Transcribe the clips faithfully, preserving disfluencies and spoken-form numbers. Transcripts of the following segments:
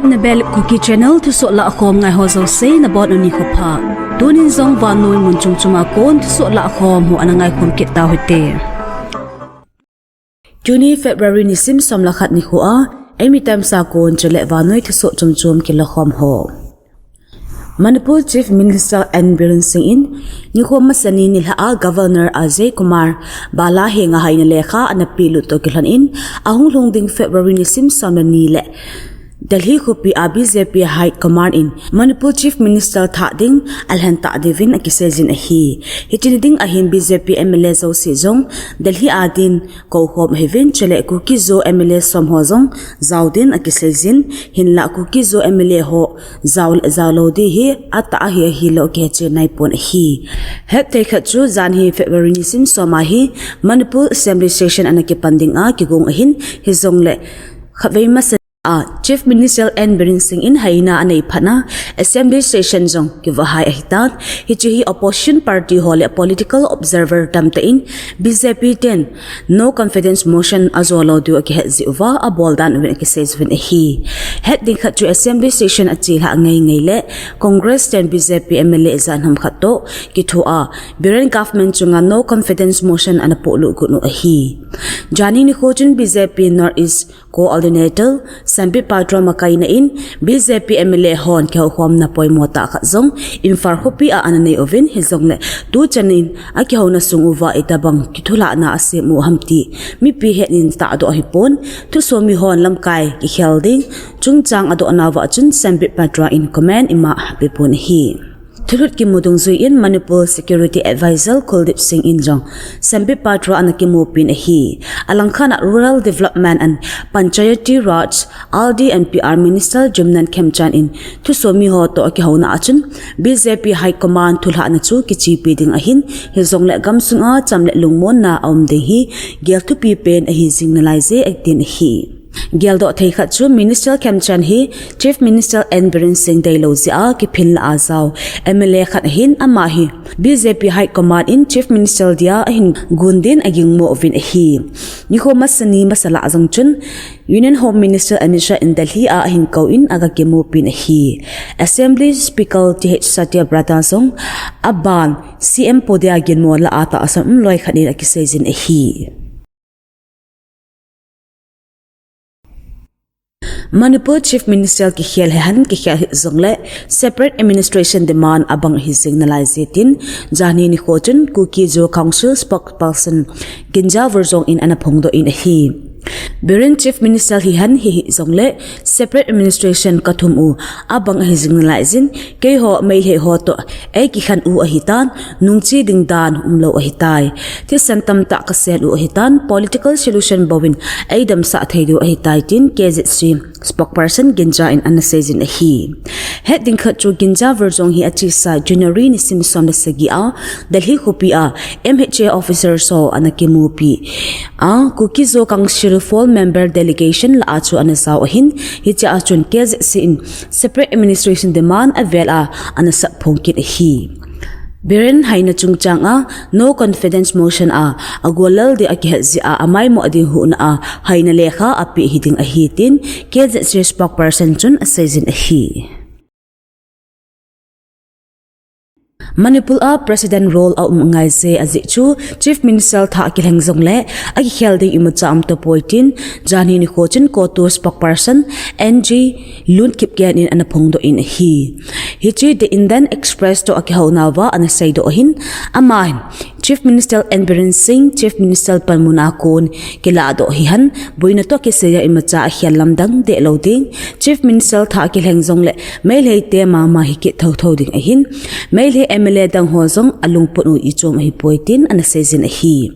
Nabel Kuki Channel thusoh lahkhom ngai ho jouse nabonun nikho pha. Tunin jong vannoi mun chom chom a kon thusoh lahkhom ho ana ngaikhom kit tauhite. Tuni February nisim som le khat nikho a, Eimi Times a kon chule vannoi thusoh chom chom kilakhom ho. Manipur Chief Minister N Biren Singh in nikho masani nilhah a Governor Ajay Kumar Bhalla henga haina lekha ana pelut toh kilhon in, ahung lhung ding February nisim som le ni le Delhi khopi a B J P High Command in Manipur Chief Minister thah ding alhen tah diuvin akiseijin ahi. Hiche ni ding ahin B J P M L A jouse jong Delhi a din koukhom ahiuvin, chule Kuki-Zo M L A som ho jong jao din akiseijin, hinlah Kuki-Zo M L A ho jao, jao lou ding hi atah ahi, ahilou kihechen naipon ahi. Hetthei khat chu jan hi February nisim som a hi Manipur Assembly Session ana kipan ding a kigong ahin, hijongle khatvei masa a Chief Minister N Biren Singh in haina anei phat a Assembly Session jong kivahhai ahitan, hiche hi opposition party ho le political observer tamtah in B J P ten no confidence motion ajo lou diu akihet jeh uva abol dan uvin akisei uvin ahi. Het ding khat chu Assembly Session achelhah ngei ngei le Congress ten B J P M L A ijat ham khat toh kitho a Biren government chunga no confidence motion ana polut got u ahi. Janhi nikho chun B J P North East Coordinator Sambit Patra makaina in B J P M L A hon kihoukhomna poimo tah khat jong Imphal khopi a ana nei uvin, hijongle tuchan in akihouna sung uva itobang kithulhahna asem u ham ti mipi het in tahdoh ahipon, thusomi hon lamkai kikhel ding chungchang adoh nauva chun Sambit Patra in comment ima apepon ahi. Thulhut kimu dungjui in Manipur Security Advisor Kuldeep Singh in jong Sambit Patra ana kimupin ahi. Alangkhat a Rural Development and Panchayati Raj, R D and P R Minister Yumnam Khemchand in thusomi ho toh akihouna a chun B J P High Command thulhahna chu kichepi ding ahin, hijongle gamsunga cham le lungmonna aum ding hi gel thupi pen ahi jing nalaiye atin ahi. Geldoh thei khat chu Minister Khemchand hi Chief Minister N Biren Singh deilou jeh a kiphin lah a jao M L A khat ahin, ama hi B J P High Command in Chief Minister dia ahin gon din agingmo uvin ahi. Nikho masani masa lah jong chun Union Home Minister Amit Shah in Delhi a ahin kou in aga kimupin ahi. Assembly Speaker T H Satyabrata jong aban C M podia ginmo lah a tahsan umloi khat in akiseijin ahi. Manipur Chief Minister kikhel hihen kikhel hih jongle separate administration demand abang ahi jing nalaiye tin, janhi nikho chun Kuki-Zo Council spokesperson Ginja Wierzong in ana phongdoh in ahi. Biren Chief Minister hihen hi hih jongle separate administration kathum u abang ahi jing nalaiyin, keiho Meitei ho toh eikikhen u ahitan, nungche ding dan umlou ahitai. Thisan tamtah kasen u ahitan, political solution bouvin eidamsah thei diu ahitai tin K Z C spokesperson Ginja in ana seijin ahi. Het ding khat chu Ginja Wierzong hi achesa January nisim som le sagi a Delhi khopi a M H A officers ho ana kimupi a Kuki-Zo Council full member delegation lah a chu ana jao ahin, hiche a chun K Z C in separate administration demand avel a ana sap phong kit ahi. Biren haina chungchang a no confidence motion a agol lel ding akihet jeh a amaimo ding huhna a haina lekha apeh hiding ahi tin K Z C spokesperson chun aseijin ahi. Manipur a President role aum angaiye ajeh chu Chief Minister thah kilheng jongle akikhel ding imacha umtapoi tin, janhi nikho chun CoTU spokesperson N G Lun Kipgen in ana phongdoh in ahi. Hiche The Indian Express toh akihounaova ana seidoh ahin, amahin Chief Minister N Biren Singh Chief Minister panmun a kon kilahdoh hihen, boina toh kisaiya imacha akhel lamdang dehlou ding, Chief Minister thah kilheng jongle Meitei te mama hi kit thotho ding ahin, Meitei M L A dang ho jong alungput u ichom ahipoi tin ana seijin ahi.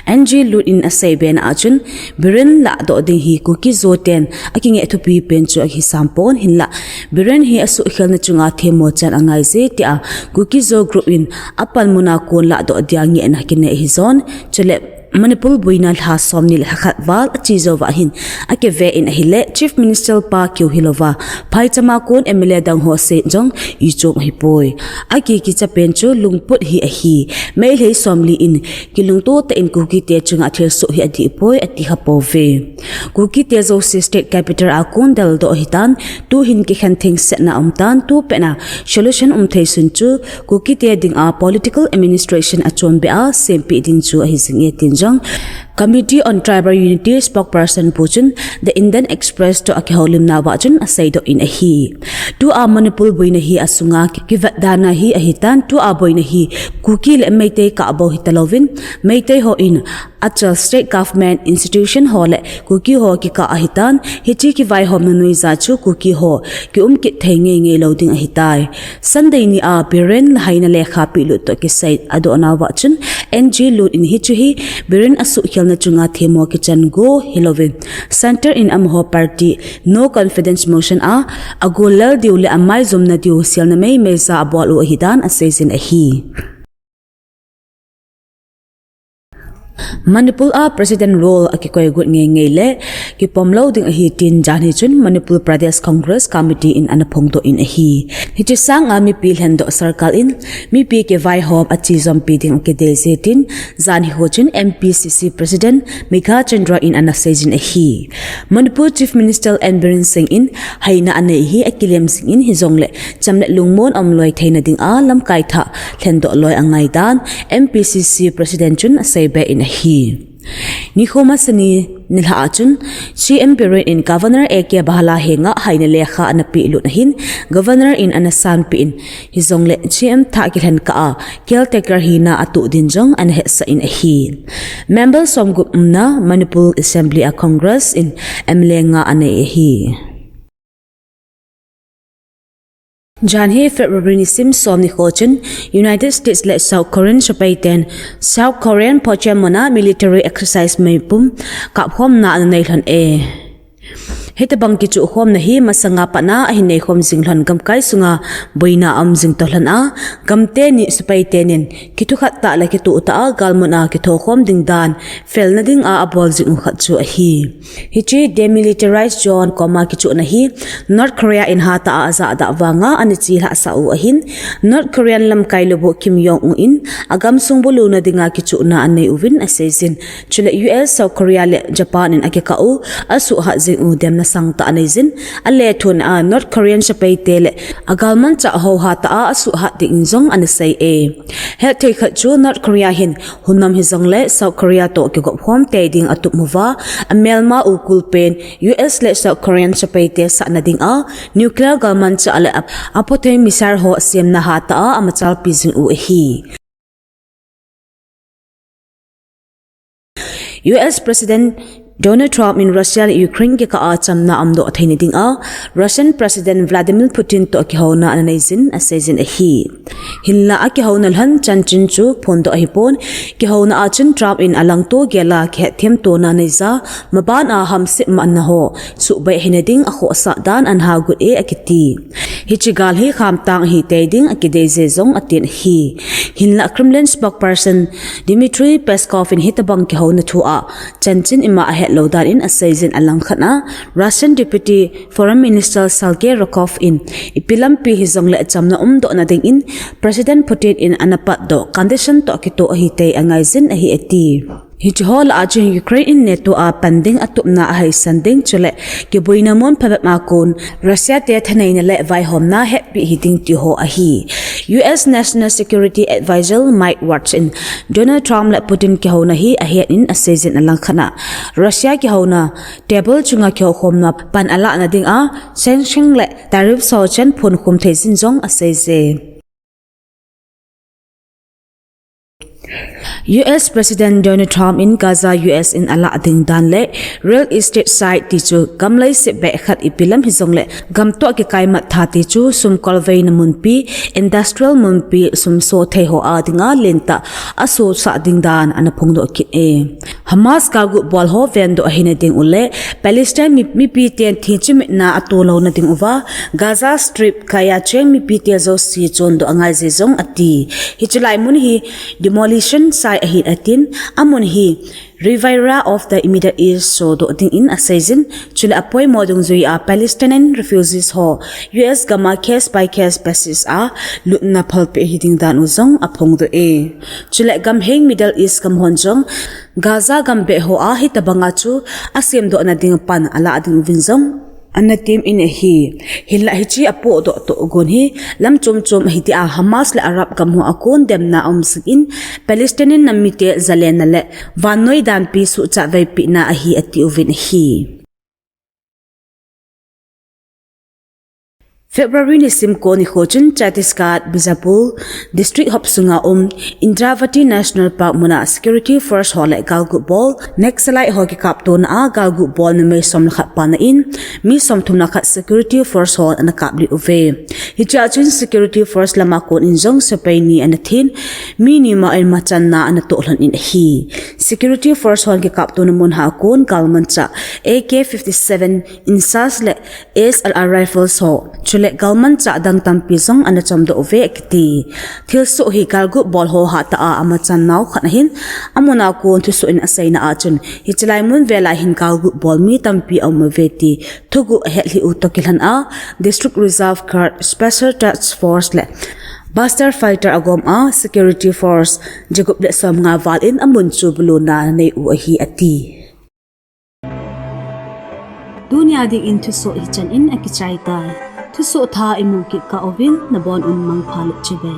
N G Lun in asei bena a chun, Biren lahdoh ding hi Kuki-Zo ten akingeh thupi pen chu akihisam pon, hinlah Biren hi asuhkhelna chunga themmo chan angaiye tia Kuki-Zo group in apanmun a kon lahdoh dia ngehna kinei hijon, chule Manipur boina lha somni le lha khat val ache jou uva hin akive in ahile Chief Minister pa keu hilouva phaichama kon M L A dang ho seh jong ichom ahipoi. Akikicha pen chu lungput hi ahi. Meitei somli in kilungto tah in Kukite chunga thilsoh hi adih poi ati kha pouve. Kukite jouse state capital a kon deldoh ahitan, tuhin kikhen thengsetna aumtan, tupet a solution umthei sun chu Kukite dinga political administration achom beh a sempeh ding chu ahi jinge tin jong Committee on Tribal Unity spokesperson pu chun The Indian Express toh akihoulimna uva chun aseidoh in ahi. Tua Manipur boina hi asunga kivetdana hi ahitan, tua boina hi Kuki le Meitei kah bou hitalouvin, Meitei hon achal state government institution ho le Kuki ho kikah ahitan, hiche kivaihomna noiya chu Kuki ho kium kit thei ngeingei lou ding ahitai. Sunday nia Biren haina lekha pehlut toh kisei adohna uva chun N G Lut in hiche hi Biren asuhkhelna chunga themmo kichan go hilouvin, Centre in amaho party no confidence motion a agol lel diu le amaijumna diu selna meimei ja abol u ahidan aseijin ahi. Manipur a President rule akikoi got ngeingei le kipom lou ding ahi tin janhi chun Manipur Pradesh Congress Committee in ana phongdoh in ahi. Hiche sanga mipi lhendoh sorkar in mipi kivaihom achejompi ding akidei je tin janhi ho chun M P C C President Meghachandra in ana seijin ahi. Manipur Chief Minister N Biren Singh in haina anei hi akilem jing in hijongle cham le lungmon aumloi theina dinga lamkai thah lhendoh loi angaidan M P C C President chun aseibe in ahi. Nikho masani nilhah a chun C M Biren in Governor A K Bhalla henga haina lekha ana pehlut ahin, Governor in ana sanpeh in hijongle C M thah kilhen kah a caretaker hina atoh din jong ana hetsah in ahi. Member somgup umna Manipur Assembly a Congress in M L A nga anei ahi. Janhi February nisim somni kho chun United States le South Korean sepai ten South Korean Pocheon muna military exercise meipum kapkhomna ana nei lhon e. Hitobang kichuhkhomna hi masanga patna ahin neikhom jing lhon gamkai sunga boina aum jing toh lhon a, gamteni sepai tenin kithukhat tah le kitoh tah a galmun a kithokhom ding dan felna dinga abol jing u khat chu ahi. Hiche demilitarized zone koma kichuhna hi North Korea in hatah a ajahdah vanga ana chelhahsah u ahin, North Korean lamkai lubuh Kim Jong Un in agamsung buluna dinga kichuhna anei uvin aseijin. Chule U S, South Korea le Japan in akikah u asuhhat jing u demna sangtah aneijin, alethuna a North Korean sepai te le agalmanchah ho hatah a asuhhat dingin jong ana sei e. Hetthei khat chu North Korea hin hunam hijongle South Korea toh kigopkhom tei ding atup uva, amelma u kulpen U S le South Korean sepai te sahna dinga nuclear galmanchah le ap-, apothei missile ho semna hatah a amachalpi jing u ahi. U S President Donald Trump in Russia le Ukraine kikah a chamna aumdoh theina dinga Russian President Vladimir Putin toh kihouna ana neijin aseijin ahi. Hinla akihouna lhon chanchin chu phondoh ahipon, kihouna a chun Trump in alangto gel a kihetthem tona neija, maban a hamsep manna ho suhbei hina ding akhohsah dan ana hagot e akiti. Hiche gal hi khamtang ahi tei ding akidei je jong atin ahi. Hinla Kremlin spokesperson Dmitry Peskov in hitobang kihouna thu a chanchin ima ahet lou dan in aseijin, alangkhat a Russian Deputy Foreign Minister Sergei Ryabkov in ipi lampi hijongle chamna umdohna dingin President Putin in ana patdoh condition toh kitoh ahi tei angaijin ahi ati. Hiche ho lah a chun Ukraine in NATO a pan ding atupna ahaisan ding chule kiboina mun phabep a kon Russia te thaneina le vaihomna hetpi hiding ti ho ahi. U S National Security Advisor Mike Waltz in Donald Trump le Putin kihouna hi ahet in aseijin, alangkhat a Russia kihouna table chunga kihoukhomna pan alahna dinga sanction le tariff ho chen phonkhum theijin jong aseije. U S President Donald Trump in Gaza U S in alah ding dan le real estate site ti chu gamlei sep beh khat ipi lam hijongle gamtoh kikaimat tha ti chu sumkolveina munpi, industrial munpi, sumso thei ho a dinga lentah asosah ding dan ana phongdoh kit e. Hamas galgut bol ho vendoh ahina ding u le Palestine mi, mipi ten thi chimitna atoh louna ding uva Gaza Strip kaiya cheng mipi te jouse chondoh angaije jong ati. Hiche lai mun hi demolition site ahi atin, amun hi Riviera of the Middle East sodoh dingin aseijin, chule apoimo dungjuia Palestinian refugees ho U S gama case by case basis a lutna phalpeh hiding dan u jong aphongdoh e. Chule gamheng Middle East gam hon jong Gaza gambeh hoa hitobanga chu asemdohna ding pan alah ding uvin jong ana temin ahi. Hinlah hiche apohdoh toh gon hi lam chomchom ahitia Hamas le Arab gam hoa kon demna aumjingin Palestinian nam mite jalenna le vannoi danpi suhchat veipehna ahi atiuvin ahi. February nisim ko nikho chun Chhattisgarh, Bijapur District hopsunga um Indravati National Park muna Security Force ho le galguh bol Naxalite ho kikaptona a galguh bol numei som le khat panain mi somthum le khat Security Force hon ana kaplih uve. Hichea chun Security Force lama konin jong sepai ni ana thin, mi nima in machanna ana toh lhonin ahi. Security Force hon kikaptona munha kon galmanchah A K fifty-seven INSAS le S L R rifles ho, chule galmanchah dang tampi jong ana chomdoh uve akiti. Thilsoh hi galguh bol ho hatah a amachan nau khat ahin, amuna kon thusoh in aseina a chun, hichelai mun vela hin galguh bol mi tampi aum uve ti thuguh ahetlhi u toh kilhon a, District Reserve Guard, Special Task Force le Buster Fighter agoma Security Force jagup le somnga val in amun chu buluna nei u ahi ati. Tunia dingin thusoh hichan in akichai tai. Thusoh thah imu kit kah uvin nabonun mangpha le chibai.